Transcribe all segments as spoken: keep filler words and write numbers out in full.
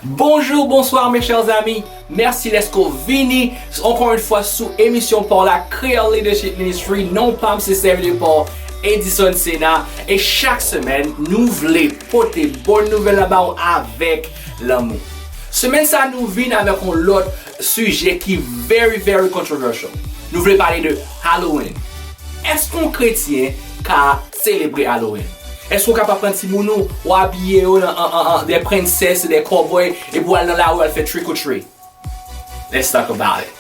Bonjou, bonswa, mes chers amis. Mèsi dèske w vini ankò yon fwa sou emisyon pa w la, Creole Leadership Ministry. Non pa m se sèvitè pa w, Edison Sena. E chak semèn, nou vle pote bon nouvèl la ba w avèk lanmou. Semèn sa, nou vin avèk yon lòt sijè ki very, very controversial. Nou vle pale de Halloween. Èske yon kretyen ka selebre Halloween? Èske w kapab pran timoun ou, w abiye yo nan, an, an, an, de prensès, de kòbòy, epi w al nan lari, w al fè trick or treat? Let's talk about it.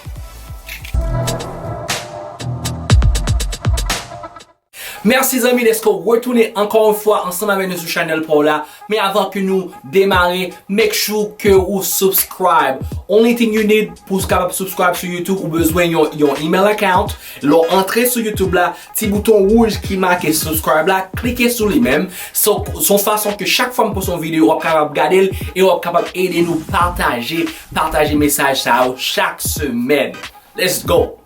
Mèsi zanmi dèske w retounen ankò yon fwa ansanm avèk nou sou chanèl pa w la. Men avan ke nou demare, make sure ke ou subscribe. Only thing you need pou w kapab subscribe sou YouTube, ou bezwen yon, yon email account. Lè w antre sou YouTube la, ti bouton wouj ki make subscribe la, klike sou li menm. Se yon fason ke chak fwa m poste yon videyo, w ap kapab gade l e w ap kapab ede nou pataje, pataje mesaj sa yo chak semèn. Let's go!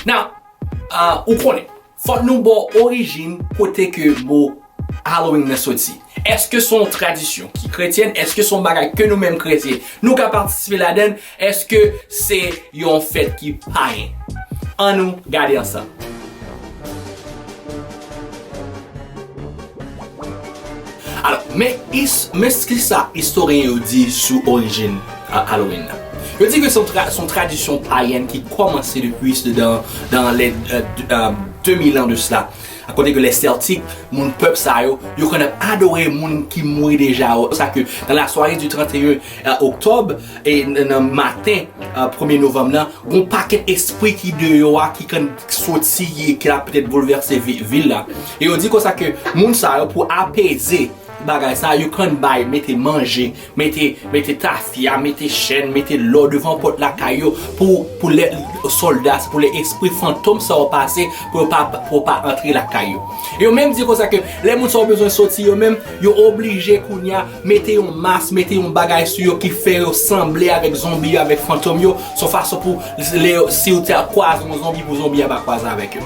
Now, uh, ou konnen, fòk nou ba w orijin kote ke mo Halloween nan soti. Èske se yon tradisyon ki kretyèn? Èske se yon bagay ke nou menm kretyen nou ka patisipe ladan l? Èske se yon fèt ki payen? Ann nou gade ansanm. Alò, men, is, men kisa istoryen yo di sou orijin, a, Halloween nan. Yo di ke se yon tra-, se yon tradisyon payèn ki kòmanse depi dan, dan lè, euh, de, euh, de mil an de sila. Kote ke lè Celtic, moun pèp sa yo, yo konn ap adore moun ki mouri deja yo. Sa ke nan la soirée du trente et un, euh, octobre, e nan, nan maten, euh, premye novanm nan, gon pakèt espri ki deyò a, ki konn soti, ki la petèt boulvèse vi-, vil la. E yo di konsa ke moun sa yo, pou apeze bagay sa, yo konn bay, mete manje, mete, mete tafya, mete chèn, mete lò devan pòt lakay yo pou, pou lè sòlda, pou lè espri fantom sa yo pase, pou yo pa, pou yo pa antre lakay yo. E yo menm di konsa ke lè moun sa yo bezwen soti yo menm, yo oblije kounye a mete yon mas, mete yon bagay sou yo ki fè yo sanble avèk zonbi yo, avèk fantom yo. Se yon fason pou lè yo, si yo te kwaze yon zonbi, pou zonbi a pa kwaze avèk yo.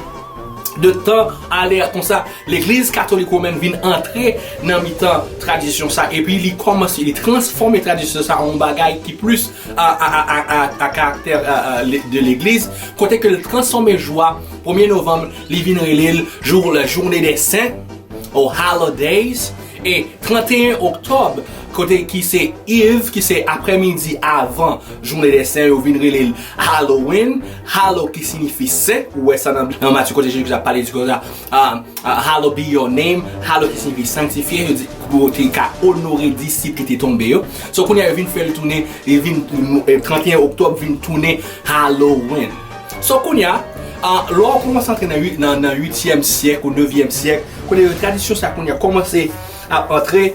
De tan ale konsa, legliz katolik womèn vin antre nan mitan tradisyon sa, epi li kòmanse, li transfòme tradisyon sa an yon bagay ki plis a, a, a, a, a, a karaktè, a, a, le-, de legliz, kote ke l transfòme jou a, premye novanm, li vin rele l jou, la journée des saints, ou holidays, e trente et un oktòb, kote ki se eve, ki se aprèmidi avan jounen dè sen, yo vin rele l Halloween, hallow ki siyifi sen, ou wè sa nan, nan Matye kote Jezi Kris ap pale di konsa, ah, ah, hallowed be your name, hallow ki siyifi sanktifye, yo di, pou yo te ka onore disip ki te tonbe yo. So, kounye a, yo vin fè l tounen, li vin, eh, trente et un oktòb vin tounen Halloween. So, kounye a, ah, lè w kòmanse antre nan uit, nan, nan uityèm syèk ou nevyèm syèk, kounye a, tradisyon sa kounye a kòmanse ap antre,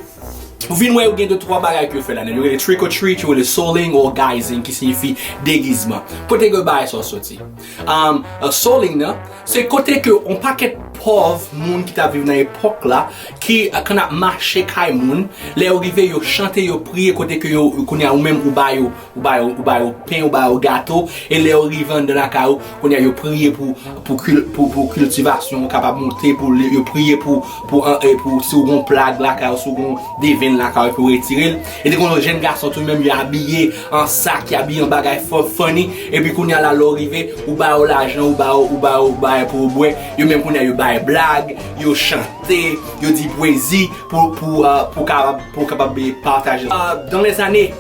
ou vin wè yo gen de twa bagay ke yo fè ladan l. Yo rele trick or treat, yo rele souling or guising, ki siyifi degizman. Kote ke bagay sa yo soti? Um, uh, souling nan, se kote ke yon pakèt pòv moun ki t ap viv nan epòk la, ki, uh, konn ap mache kay moun, lè yo rive, yo chante, yo priye, kote ke yo, kounye a, ou menm, ou ba yo, ou ba yo, ou ba yo pen, ou ba yo gato, e lè yo rive anndan lakay ou, kounye a, yo priye pou, pou kil-, pou, pou kiltivasyon kapab monte, pou le-, yo priye pou, pou, an, e pou si w gon plag lakay ou, si w gon devenn lakay ou, pou retire l. E te gon jèn gason tou menm, yo abiye an sa ki abiye an bagay fò, funny. Epi kounye a la, lè w rive, ou ba yo lajan, ou ba yo, ou ba yo, ou ba yo pou yo bwè. Yo menm kounye a, yo bay blag, yo chante, yo di pwezi pou, pou, ah, pou kapab, pou kapab, eh, pataje. Ah, dans les années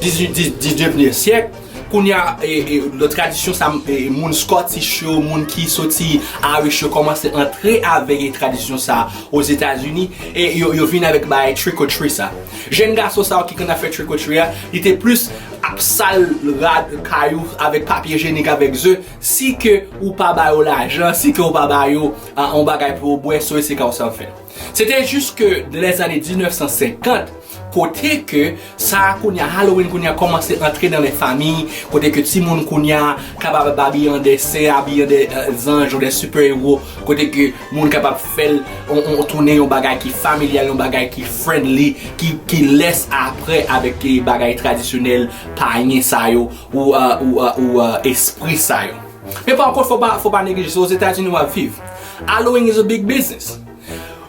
dizuit, diz, diznèf syèk, kounye a, e, e, lè tradisyon sa, e, moun Scottish yo, moun ki soti Irish yo kòmanse antre avèk, e, tradisyon sa Ozetazini, e yo, yo vin avèk bagay trick or treat sa. Jèn gason sa yo ki konn ap fè trick or treat a, li te plis ap sal rad kay ou avèk papye jenik, avèk ze, si ke ou pa ba yo lajan, si ke ou pa ba yo, a, yon bagay pou yo bwè, so se konsa yo fè. Se te jis ke nan lèzane diznèf san senkant, kote ke sa a kounye a, Halloween kounye a kòmanse antre nan lè fanmi, kote ke timoun kounye a kapab abiye an de sen, abiye an de, eh, zanj, an de sipè ewo, kote ke moun kapab fè l, on, on, tounen yon bagay ki familyal, yon bagay ki friendly, ki, ki lès apre avèk, eh, bagay tradisyonèl payen sa yo, ou, eh, ou, eh, ou, eh, espri sa yo. Men pa kont, fò pa, fò pa neglije, se Ozetazini w ap viv. Halloween is a big business.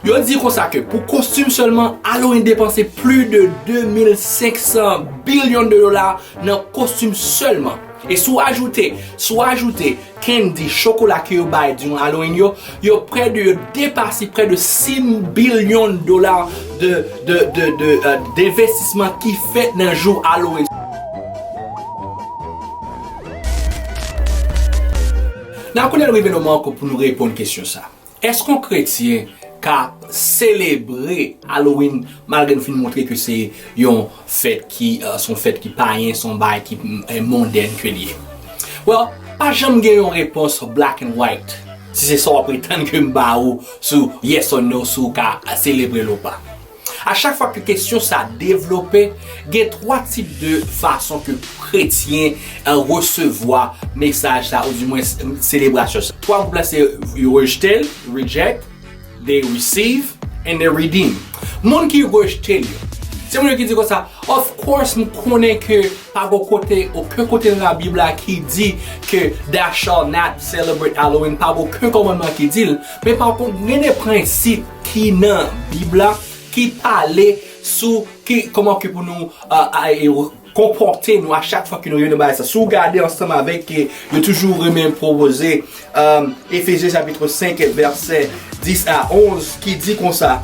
Yo di konsa ke pou kostim sèlman, Halloween depanse plis de de mil senk san bilyon de dola nan kostim sèlman. E si w ajoute, si w ajoute candy, chokola ke yo bay diran Halloween yo, yo prè de, yo depase prè de sis bilyon dola de, de, de, de, euh, d'investissement ki fèt nan jou Halloween. Nan kounye a nou rive nan moman pou nou reponn kesyon sa. Èske yon kretyen ka selebre Halloween malgre nou fin montre ke se yon fèt ki, euh, se yon fèt ki payen, se yon bagay ki, mm, eh, mondèn ke l ye? Well, pa janm gen yon repons black and white. Si se sa w ap pretann ke m ba ou sou yes or no, si w ka selebre l ou pa. A chak fwa ke kesyon sa devlope, gen twa tip de fason ke kretyen, eh, resevwa mesaj sa, oudimwen s-, selebrasyon sa. Twa gwoup la se yo rejte l, reject, they receive, and they redeem. Moun ki rejte l yo, se moun yo ki di konsa, of course, m konnen ke pa gen kote, okenn kote nan Labib la ki di ke thou shalt not celebrate Halloween, pa gen okenn kòmandman ki di l, men pa kont, gen de prensip ki nan Bib la ki pale sou ki, kòman ke pou nou, a, a, e, konpòte nou a chak fwa ke nou rive nan bagay sa. Si w gade ansanm avèk, e, yo toujou renmen pwopoze, um, Efezyen chapit senk, vèsè dis a onz, ki di konsa,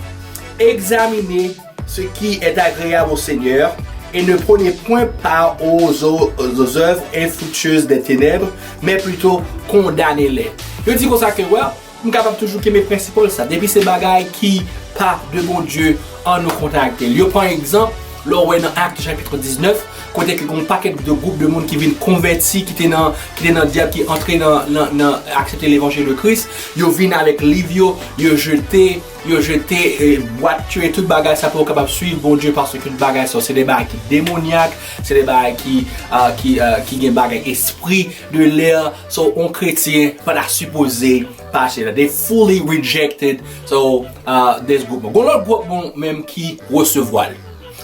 Examinez ce qui est agréable au Seigneur, et ne prenez point part aux, aux œuvres infructueuses des ténèbres, mais plutôt condamnez-les. Yo di konsa ke, well, m kapab toujou kenbe prensip sa. Depi se bagay ki pa de Bondye, ann nou kontakte l. Yo pran egzanp, lè w wè nan Act chapit diznèf, kote ke gen yon pakèt de gwoup de moun ki vin konvèti, ki te nan, ki te nan dyab, ki antre nan, nan, nan aksepte levanjil de Kris, yo vin avèk liv yo, yo jete, yo jete, eh, bwat yo, e tout bagay sa pou yo kapab swiv Bondye, paske tout bagay sa, se de bagay ki demonyak, se de bagay ki, ah, ki, ah, ki gen bagay espri de lè. So, yon kretyen pa ta sipoze pase la. They fully rejected, so, uh, this group. Gon lòt gwoup moun menm ki resevwa l.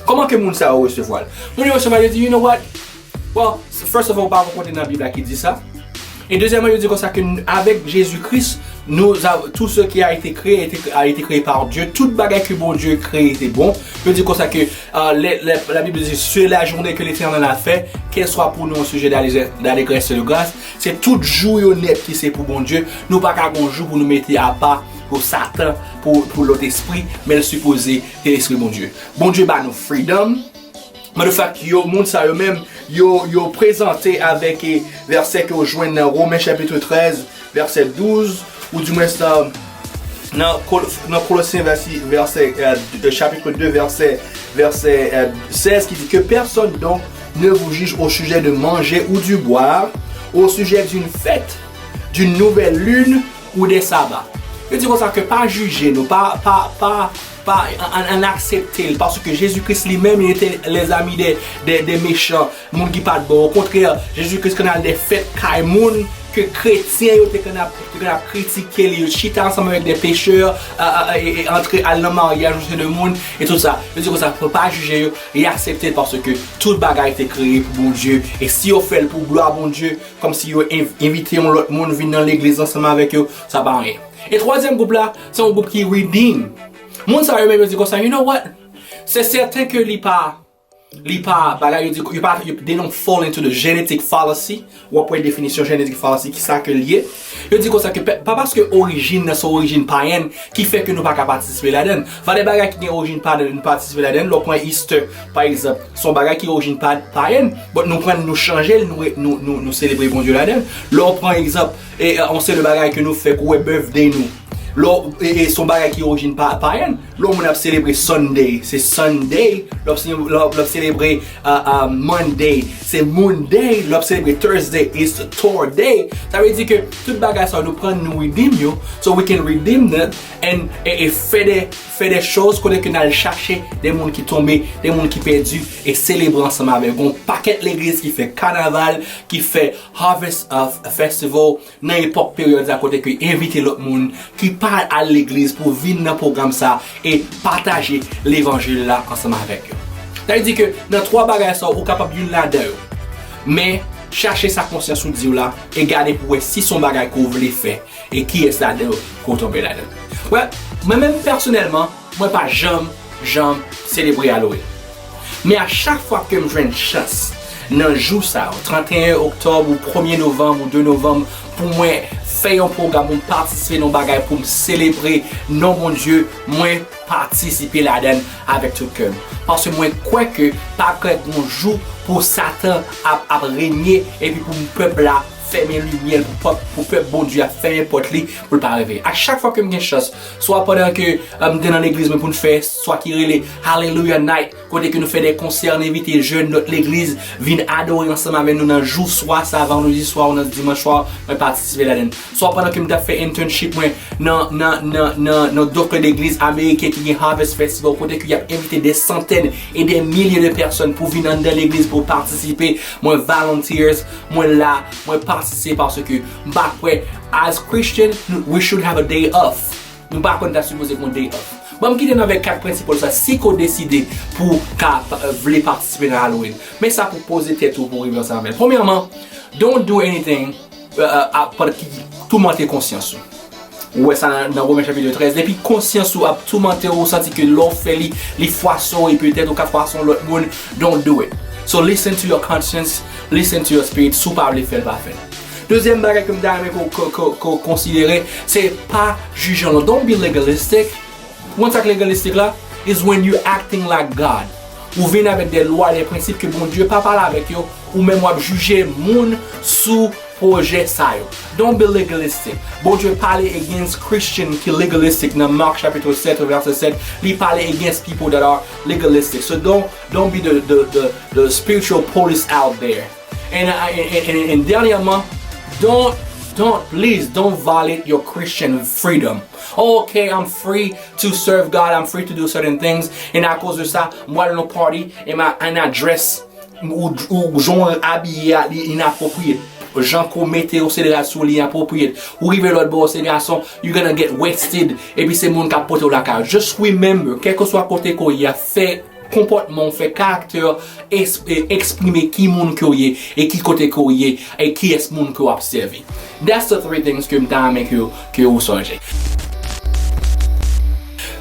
Kòman ke moun sa yo resevwa l? Moun yo resevwa l, yo di, you know what? Well, first of all, pa gen kote nan Bib la ki di sa. E dezyèmman, yo di konsa ke n-, avec Jésus-Christ, nous avons, tout ce qui a été créé, a été, a été créé par Dieu. Tout bagay ke Bondye kreye te bon. Yo di konsa ke, euh, le, le, la Bible dit, c'est la journée que l'Éternel a fait, qu'elle soit pour nous un sujet d'allégresse et de grâce. Se tout jou yo nèt ki se pou Bondye. Nou pa ka gon jou pou nou mete apa pou Satan, pou, pou lòt espri, men l sipoze se lespri Bondye. Bondye ba nou freedom. Matter of fact, yo, moun sa yo menm, yo, yo prezante avèk, eh, vèsè ke w jwenn nan Women chapit trèz, vèsè douz, oudimwen nan, nan Kol-, nan Kolosyen vèsi-, vèsè, eh, de, chapit de, vèsè, vèsè, eh, sèz, ki di, Que personne donc ne vous juge au sujet de manger ou du boire, au sujet d'une fête, d'une nouvelle lune ou des sabbats. Yo di konsa ke pa jije nou, pa, pa, pa, pa, ann, ann aksepte l, paske Jezi Kris li menm, il était les amis des, des, des méchants, moun ki pa t bon. Okontrè, Jezi Kris konn al de fèt kay moun ke kretyen yo te konn ap, te konn ap kritike li, yo chita ansanm avèk de pechè, a, a, a, e, e antre al nan maryaj yon seri de moun, e tout sa. Yo di konsa, fò pa jije yo, e aksepte l, paske tout bagay te kreye pou Bondye, e si yo fè l pou glwa Bondye, kòmsi yo env-, envite yon lòt moun vin nan legliz ansanm avèk yo, sa pa anyen. E twazyèm gwoup la, se yon gwoup ki redeem. Moun sa yo menm yo di konsa, you know what? Se sèten ke li pa, li pa, bagay yo di, yo pa, yo, they don't fall into the genetic fallacy. W ap wè definisyon genetic fallacy, ki sa ke l ye. Yo di konsa ke pe-, pa paske orijin nan se orijin payèn ki fè ke nou pa ka patisipe ladan l. Valè bagay ki gen orijin payèn, nou patisipe ladan l. Lè w pran Easter, pa egzanp, se yon bagay ki orijin pa, payèn, but nou pran l, nou chanje l, nou, nou, nou, nou selebre Bondye ladan l. Lè w pran egzanp, e, e, yon seri de bagay ke nou fè, kou wè birthday nou. Lè w, e, e, se yon bagay ki orijin pa, payèn. Lè yon moun ap selebre Sunday, se Sunday. Lè w ap sele-, lè w ap, lè w ap selebre, uh, uh, Monday, se Monday. Lè w ap selebre Thursday, it's Thor Day. Sa vle di ke tout bagay sa yo, nou pran, nou redeem yo. So we can redeem them and, e, e fè de fè de choz kote ke n al chache de moun ki tonbe, de moun ki pèdi, e selebre ansanm avè yo. Gon pakèt legliz ki fè kanaval, ki fè Harvest, uh, Festival nan epòk peryòd sa kote ke envite lòt moun ki pa al legliz pou vin nan pwogram sa e pataje levanjil la ansanm avèk yo. Sa vle di ke nan twa bagay sa yo, ou kapab youn ladan yo. Men, chache sa konsyans ou di w la e gade pou wè si se yon bagay ke w vle fè. E kiyès ladan yo ke w tonbe ladan l? Well, Mwen menm pèsonèlman, mwen pa janm, janm selebre Halloween. Men a chak fwa ke m jwenn chans nan jou sa yo, trannteyen oktòb ou premye novanm ou de novanm, pou mwen fè yon pwogram, pou m patisipe nan yon bagay, pou m selebre non Bondye, mwen patisipe ladan l avèk tout kè m. Paske mwen kwè ke pa kwè gon jou pou Satan ap, ap renye epi pou pèp la fèmen limyè l, pou pèp, pou pèp Bondye a fèmen pòt li pou l pa reveye. A chak fwa ke m gen chans, swa pandan ke, euh, m te nan legliz mwen pou n fè, swa ki rele Hallelujah Night, kote ke nou fè de konsè, n envite jèn lòt legliz vin adore ansanm avè nou nan jou swa sa, vandredi swa ou nan dimanch swa, mwen patisipe ladan l. Swa pandan ke m t ap fè internship mwen nan, nan, nan, nan, nan dòt legliz ameriken ki gen Harvest Festival, kote ke y ap envite de santèn e de milye de pèsòn pou vin anndan legliz pou patisipe. Mwen volunteers, mwen la, mwen patisipe paske m pa kwè, as Christian, we should have a day off. Nou pa konn ta sipoze gen day off. Bon, m kite nou avèk kat prensip sa, si ke w deside pou w ka, euh, vle patisipe nan Halloween. Men sa pou poze tèt ou pou w rive ansanm avè l. Premyèman, don't do anything, euh, euh, ap, ki toumante konsyans ou. Ou wè sa nan, nan Women chapit trèz. Depi konsyans ou ap toumante w, ou santi ke lè w fè li, li fwason w, e petèt ou ka fwason lòt moun, don't do it. So listen to your conscience, listen to your spirit, si w pa vle fè l, pa fè l. Dezyèm bagay ke m ta renmen ke w, ke, ke, ke w konsidere, se pa jije lòt. Don't be legalistic. Ou konn sa k legalistik la? Is when you acting like God. Ou vin avèk de lwa, de prensip ke Bondye pa pale avèk yo, ou menm w ap jije moun sou pwojè sa yo. Don't be legalistic. Bondye pale against Christian ki legalistic nan Mark chapit sèt, vèsè sèt. Li pale against people that are legalistic. So don't, don't be the, the, the, the spiritual police out there. And, uh, and, and, and, and dènyèman, don't, don't, please, don't violate your Christian freedom. Oh, okay, I'm free to serve God, I'm free to do certain things. And akoz de sa, m al nan party, e m a, and I dress, ou, ou jan w abiye a, li inapwopriye. Jan ke w mete w, se de rad sou li inapwopriye. Ou rive lòt bò, se gason, you gonna get wasted. Epi se moun k ap pote w lakay. Just remember, kèlkeswa kote ke w ye a, fè konpòtman w, fè karaktè w es-, e, eksprime ki moun ke w ye, e ki kote ke w ye, e kiyès moun ke w ap sèvi. That's the three things ke m ta renmen ke, ke w sonje.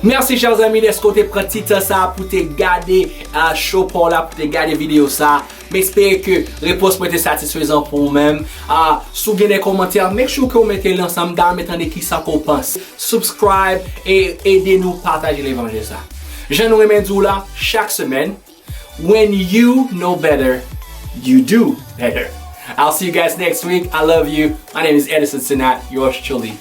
Mèsi, chè zanmi, dèske w te pran ti tan sa pou te gade, ah, show pa w la, pou te gade videyo sa. M espere ke repons mwen te satisfezan pou ou menm. Ah, si w gen de kòmantè, make sure ke w mete l ansanm, m ta renmen tande kisa ke w panse. Subscribe e ede nou pataje levanjil sa. Jan nou renmen di w la, chak semèn, when you know better, you do better. I'll see you guys next week. I love you. My name is Edison Senat, yours truly.